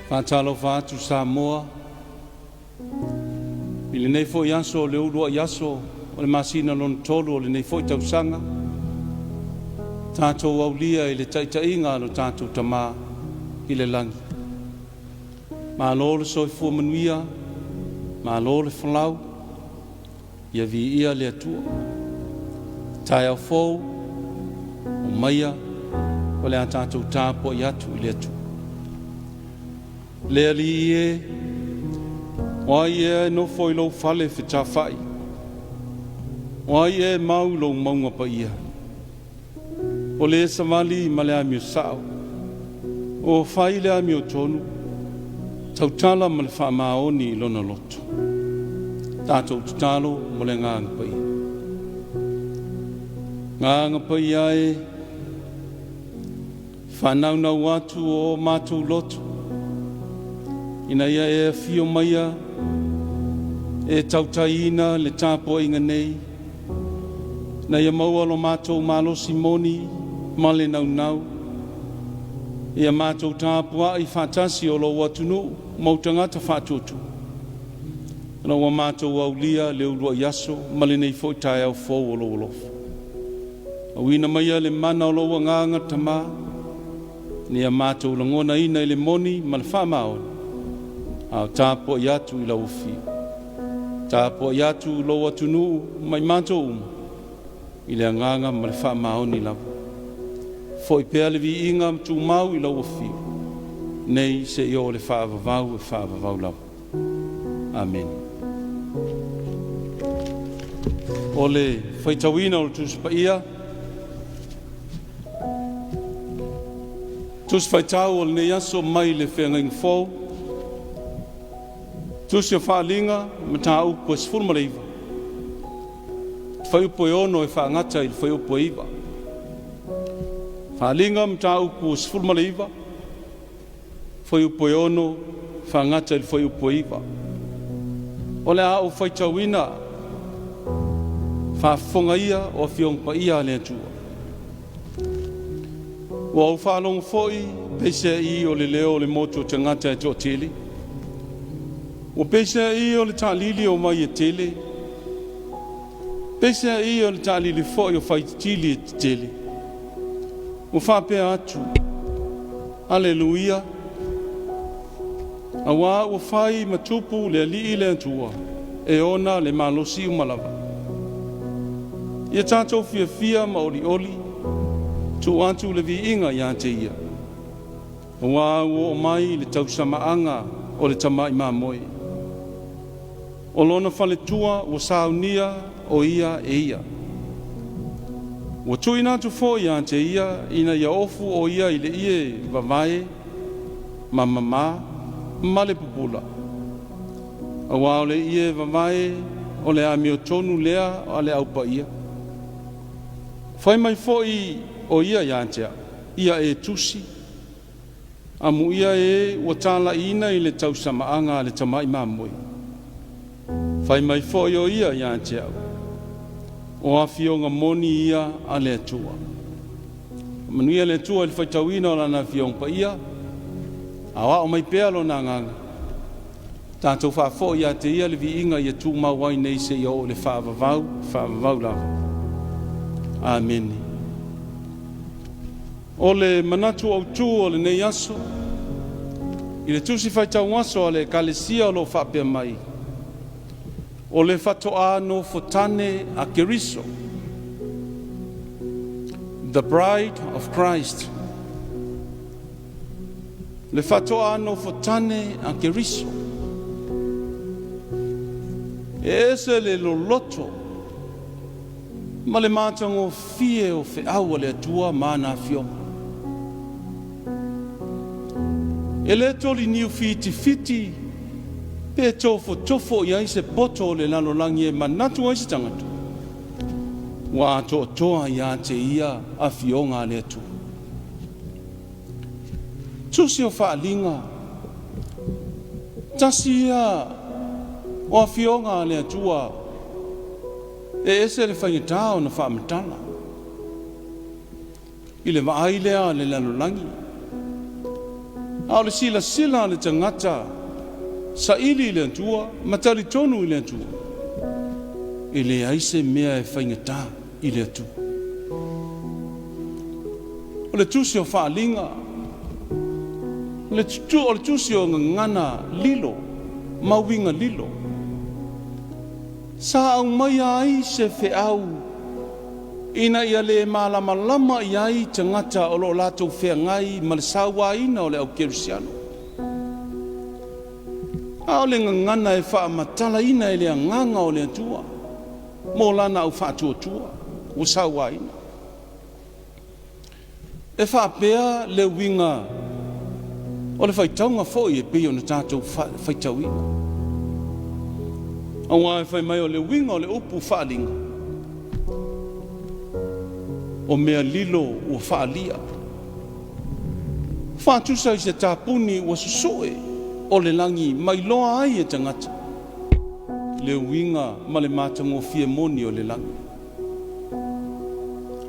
Faatalofa atu Samoa i lenei foi aso o le uluai aso o le masina lona tolu o lenei foi tausaga, tatou aulia i le taitaiga a lo tatou Tama i le lagi. Malo le soifua manuia, malo le folau, ia viia le Atua. Taeao fou, omaia o le a tatou tapuai atu i le Atua. Le Alii e, o ai ea e nofo i lou fale fetafai? O ai ea e mau i lou mauga paia? O le savali ma le amio sao, o fai le amiotonu, tautala ma le faamaoni i lona loto. Tatou tatalo mo le Agaga Paia. Agaga Paia e, faanaunau atu o matou loto, ina ia e afio maia e tautaiina le tapuaiga nei, ina ia maua lo matou malosi moni ma le naunau, ia matou tapuai faatasi o lou atunuu ma ou tagata faatuatua, ina ua matou aulia le uluai aso ma lenei foi taeao fou o lou alofa. Auina maia le mana o lou Agaga Tama, ina ia matou lagonaina i le moni ma le faamaoni, a o tapuai atu i lau afio. Tapuai atu lou atunuu ma i matou uma, i le agaga ma le faamaoni lava. Foi pea le viiga ma tumau i lau afio, nei seia oo i le faavavau e faavavau lava. Amene. O le faitauina o le Tusi Paia, Tusi Faitau o lenei aso mai le Feagaiga Fou, Tusi o Faaaliga, Mataupu e 19, Fuaiupu e 6 e faagata i le Fuaiupu e 9. Faaaliga, Mataupu 19, Fuaiupu e 6 faagata i le Fuaiupu e 9. O le a ou faitauina faafofoga ia o Afioga Paia a le Atua. Ua ou faalogo foi, peiseai o le leo o le motu o tagata e toatele. Ua peiseai o le taalili o vai e tele, peiseai o le taalili foi o faititili e tetele. Ua faapea atu, Aleluia! Auā ua fai ma tupu le Alii le Atua, e ona le malosi uma lava. Ia tatou fiafia ma olioli, tuu atu le viiga ia te Ia. Auā ua oo mai le tausamaaga o le tamai mamoe. O lona faletua ua saunia o ia e ia. Ua tuuina atu foi ia te ia ina ia ofu o ia i le ie vavae ma mamā ma le pupula. Auā o le ie vavae o le amiotonu lea a le Au Paia. Fai mai foi o ia ia te au, ia e tusi, amuia e ua talaiina i le tausamaaga a le tamai mamoe. Fai mai foi o ia ia te au, o afioga moni ia a le Atua. Manuia le Atua i le faitauina o lana Afioga Paia, aoao mai pea lona agaga, tatou faafoi ia te ia le viiga ia tumau ai nei seia oo i le faavavau, faavavau lava. Amene. O le manatu autu o lenei aso, i le tusi faitau aso a le Ekalesia o lo o faapea mai, o le faatoa nofotane a Keriso, the bride of Christ. Le faatoa nofotane a Keriso. E ese le loloto ma le matagofie o feau a le Atua ma ana afioga. E le toli niu fitifiti pe tofotofo i ai se poto o le lalolagi e manatu ai se tagata, ua atoatoa ia te ia afioga a le Atua. Tusi o Faaaliga, tasi ia o afioga a le Atua e ese le faigata ona faamatala i le vaai lea a le lalolagi. A o le silasila a le tagata saili i le Atua ma talitonu i le Atua, e leai se mea e faigata i le Atua. O le tusi o Faaaliga, o le tusi o gagana lilo ma uiga lilo, sa aumaia ai se feau ina ia le malamalama i ai tagata o lo o latou feagai ma le sauaina o le au kerisiano. A o le gagana e faamatalaina e le agaga o le Atua mo lana au faatuatua ua sauaina. E faapea le uiga o le faitauga foi e pei ona tatou faitauina. Aua e fai mai o le uiga o le upu faaaliga, o mea lilo ua faalia. Faatusa i se tapuni ua susue o le lagi ma iloa ai e tagata le uiga ma le matagofie moni o le lagi.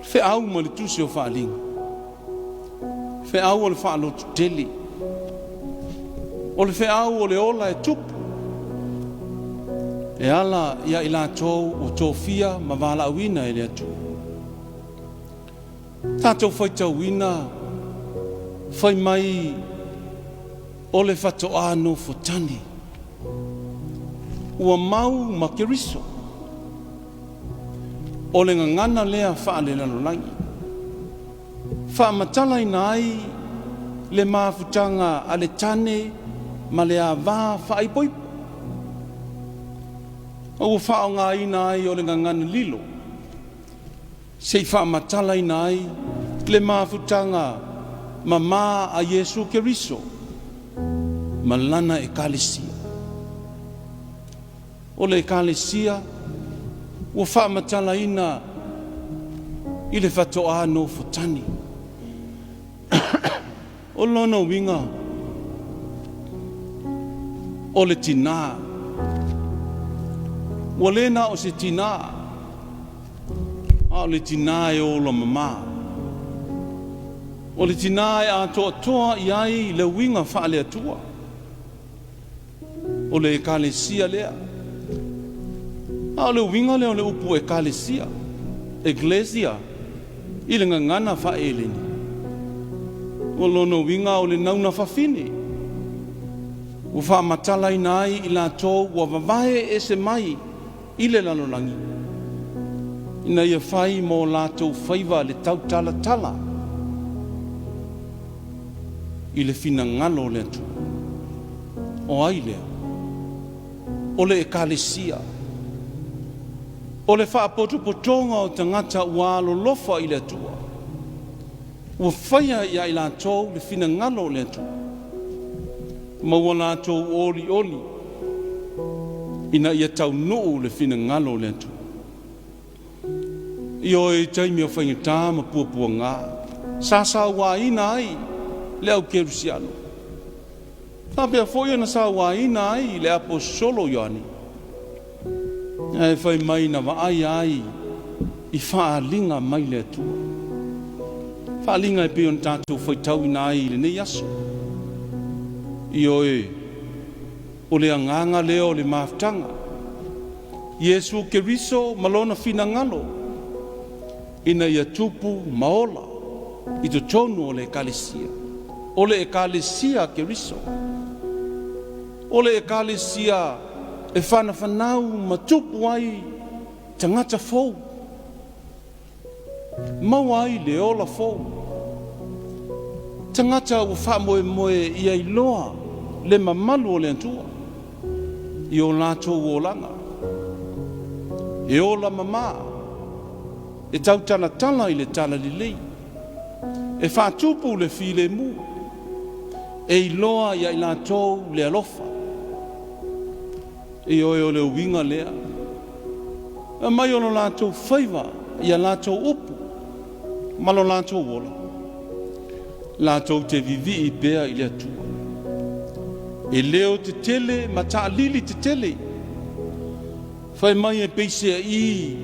Feau ma le tusi o Faaaliga, feau o le faalototele, o le feau o le ola e tupu, e ala ia i latou ua tofia ma valaauina e le Atua. Tatou faitauina fai mai o le faatoa nofotane ua mau ma Keriso. O le gagana lea faalelalolagi, faamatalaina ai le mafutaga a le tane ma le ava faaipoipo, ua faaaogaina ai o le gagana lilo se i faamatalaina ai le mafutaga mamā a Iesu Keriso ma lana Ekalesia. O le Ekalesia ua faamatalaina i le faatoa nofotane. O lona uiga, o le tinā. Ua le na o se tinā, a o le tinā e ola mamā. O le tinā e atoatoa i ai le uiga faale-Atua. O le Ekalesia lea. A o le uiga lea o le upu Ekalesia, Eklesia, i le gagana faa-Eleni. O lona uiga o le nauna fafine, ua faamatalaina ai i latou ua vavae ese mai i le lalolagi, ina ia fai mo latou faiva le tautalatala i le finagalo o le Atua. O ai lea? O le Ekalesia. O le faapotopotoga o tagata ua alolofa i le Atua, ua faia ia i latou le finagalo o le Atua, ma ua latou olioli ina ia taunuu le finagalo o le Atua. Ioe i taimi o faigata ma puapuaga, sa sauaina ai le au kerisiano. Faapea foi ona sauaina ai le aposolo Ioane, ae fai mai na vaai ai i faaaliga mai le Atua. Faaaliga e pei ona tatou faitauina ai i lenei aso. Ioe, o le agaga lea o le mafutaga, Iesu Keriso ma lona finagalo ina ia tupu ma ola i totonu o le Ekalesia. O le Ekalesia a Keriso. O le Ekalesia e whanafanau ma tupu ai tagata fou. Maua ai le ola fou. Tagata ua faamoemoe ia iloa le mamalu o le Atua i o latou olaga. E ola mamā, e tautalatala i le talalelei, e faatupu le filemu, e iloa ia i latou le alofa. Ioe o le uiga lea. E mai o lo latou faiva ia latou upu ma lo latou ola. Latou te vivii pea i le Atua. E leo tetele ma taalili tetele. Fai mai e peisea i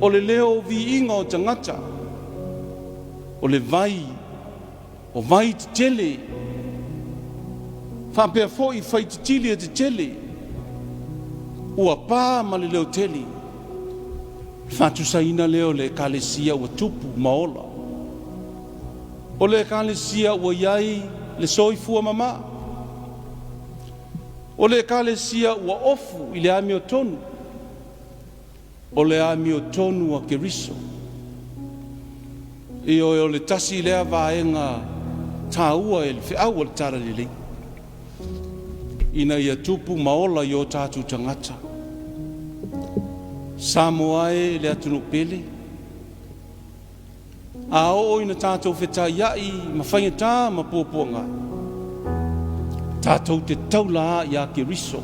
o le leo viiga o tagata. O le vai, o vai tetele. Faapea foi faititili e tetele ua pa ma le leotele. Faatusaina lea o le Ekalesia ua tupu ma ola. O le Ekalesia ua i ai le soifua mama. O le Ekalesia ua ofu i le amiotonu. O le amiotonu a Keriso. Ioe, o le tasi lea vaega taua e le feau o le Talalelei ina ia tupu ma ola i o tatou tagata. Samoa e le atunuu pele, a oo ina tatou fetaiai ma faigata ma puapuaga, tatou te taula ia Keriso.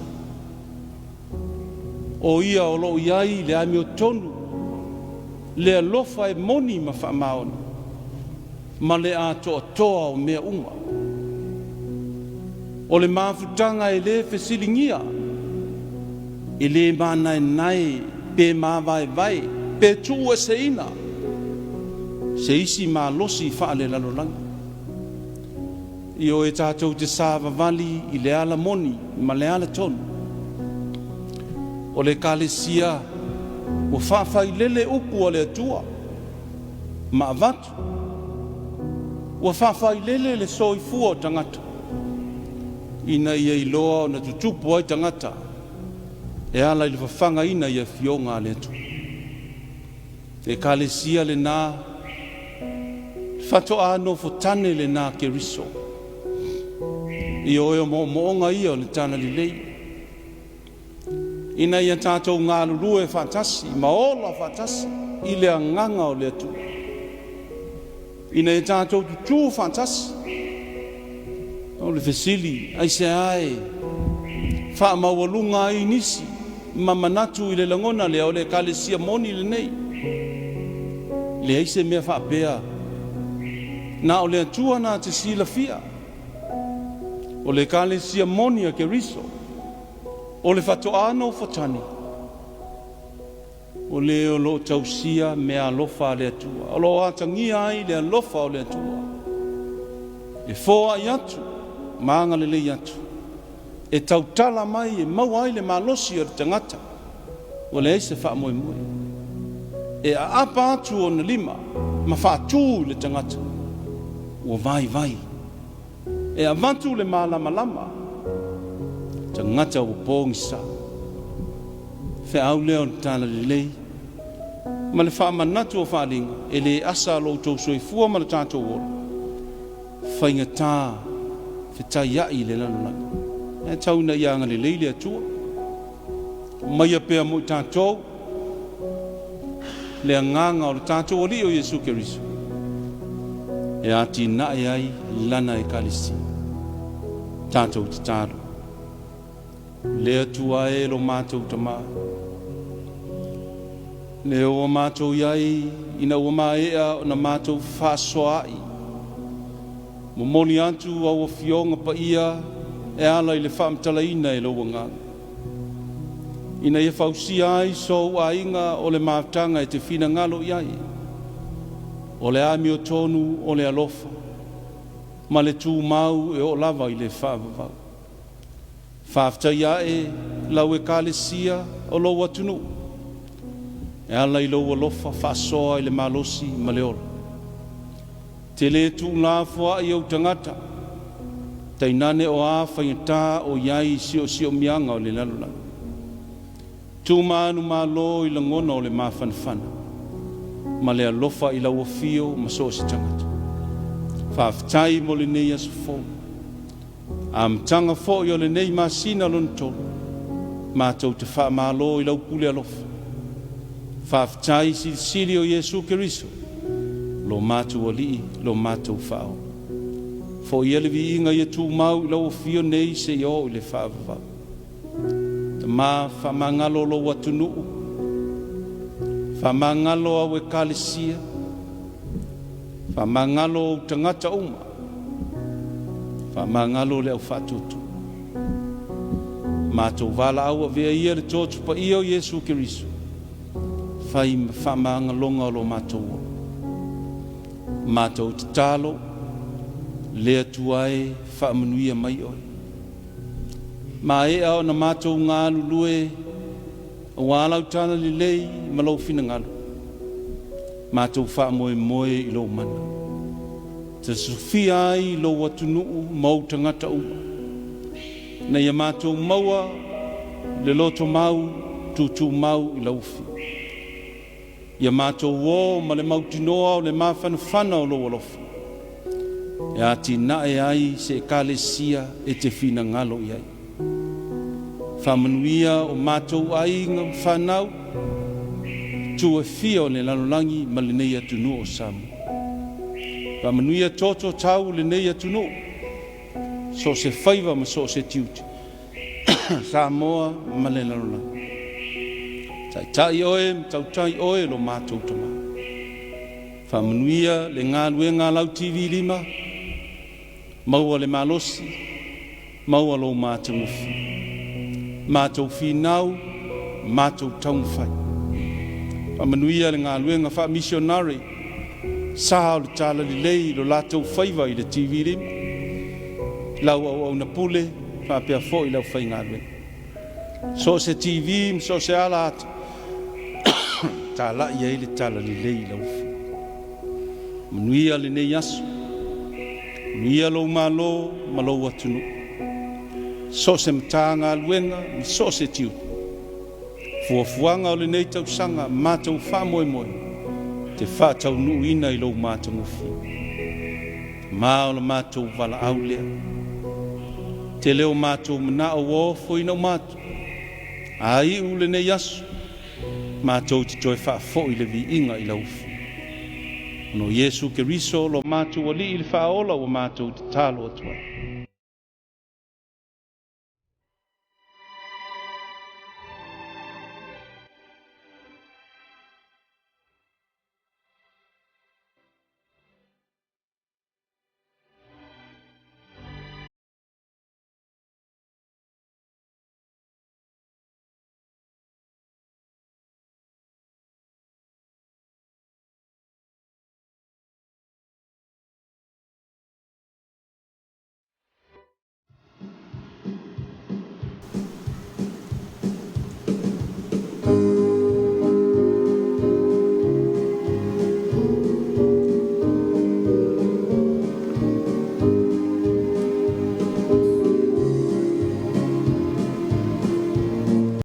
O ia o loo i ai le amiotonu, le alofa e moni ma faamaoni, ma le atoatoa o mea uma. O le mafutaga e lē fesiligia, e lē manaenae pe mavaevae pe tuueseina se isi malosi faalelalolagi. Ioe, tatou te savavali i le ala moni ma le ala tonu. O le Ekalesia ua faafailele upu a le Atua ma avatu, ua faafailele le soifua o tagata ina ia iloa ona tutupu ai tagata e ala i le fafagaina i afioga a le Atua. Ekalesia lenā, faatoa nofotane lenā Keriso. Ioe, o moomooga ia o le Talalelei ina ia tatou galulue faatasi ma ola faatasi i le agaga o le Atua, ina ia tatou tutū faatasi. O le fesili, aisea e faamaualuga ai nisi ma manatu i le lagona lea o le Ekalesia moni lenei? Leai se mea faapea, na o le Atua na te silafia. O le Ekalesia moni a Keriso, o le faatoa nofotane, o le o loo tausia mea alofa a le Atua, o loo atagia ai le alofa o le Atua, e foai atu ma agalelei atu, e tautala mai e maua ai le malosi o le tagata ua leai se faamoemoe, e aapa atu ona lima ma faatū i le tagata ua vaivai, e avatu le malamalama tagata ua pogisa. Feau lea o le Talalelei ma le faamanatu o faaaliga e lē asa lo outou soifua ma le tatou ola faigata fetaiai i le lalolagi, ae tau ina ia agalelei le Atua maia pea mo i tatou le agaga o le tatou Alii o Iesu Keriso e atinae ai lana Ekalesia. Tatou tatalo. Le Atua e lo matou Tamā, lea ua matou i ai ina ua maea ona matou fefaasoaai, momoli atu au afioga paia e ala i le faamatalaina e lou Agaga, ina ia fausia ai sou aiga o le mafutaga e te finagalo i ai, o le amiotonu o le alofa ma le tumau e oo lava i le faavavau. Faafetai ae lau Ekalesia o lou atunuu e ala i lou alofa faasoa i le malosi ma le ola. Te lē tuulafoai ou tagata, tainane o a faigata o i ai i siosiomiaga o le lalolagi. Tumanu malo i lagona o le mafanafana ma le alofa i lau afio ma so o se tagata. Faafetai mo lenei aso fou, amataga foi o lenei masina lona tolu, matou te faamalo i lau pule alofa. Faafetai silisili o Iesu Keriso, lo matou Alii, lo matou Faaola. Foia le viiga ia tumau i lau afio nei seia oo i le faavavau. Tamā, faamagalo lou atunuu, faamagalo au Ekalesia, faamagalo ou tagata uma, faamagalo le aufaatuatua. Matou valaau avea ia le totu paia o Iesu Keriso fai ma faamagaloga o lo matou ola. Matou tatalo, le Atua e, faamanuia mai oe. Maea ona matou galulue aua lau talalelei ma lou finagalo, matou faamoemoe i lou mana. Te sofia ai lou atunuu ma ou tagata uma. Ina ia matou maua le loto mau tutumau i laufi. Ia matou o ma le mautinoa o le mafanafana o lou alofa. E atinae ai se ekalesia e te finagalo i ai. Faamanuia o matou aiga ma fanau, itu e fia o le lalolagi ma lenei atunuu o Samoa. Faamanuia toto tau lenei atunuu, so o se faiva ma so o se tiute, Samoa ma le lalolagi. Taitai oe ma tautai oe lo matou Tama. Faamanuia le galuega a lau TV 5, maua le malosi, maua lou matagofie. Matou finau, matou taumafai. Faamanuia le galuega faamisionare, sa o le talalelei i lo latou faiva i le TV 5. Lau auauna pule, faapea foi lau faigaluega. So o se TV ma so o se ala ata, talai ai le talalelei i laufi. Manuia lenei aso, manuia lou malo ma lou atunuu. So o se Matagaluega ma so o se tiute. Fuafuaga o lenei tausaga matou faamoemoe, te faataunuuina i lou matagofie. Ma o le matou valaau lea. Te leo matou manao ua ofo ina o matou. A iu lenei aso, matou te toe faafoi le viiga i laufi. Ona o Iesu Keriso lo matou Alii le faaola ua matou tatalo atu ai.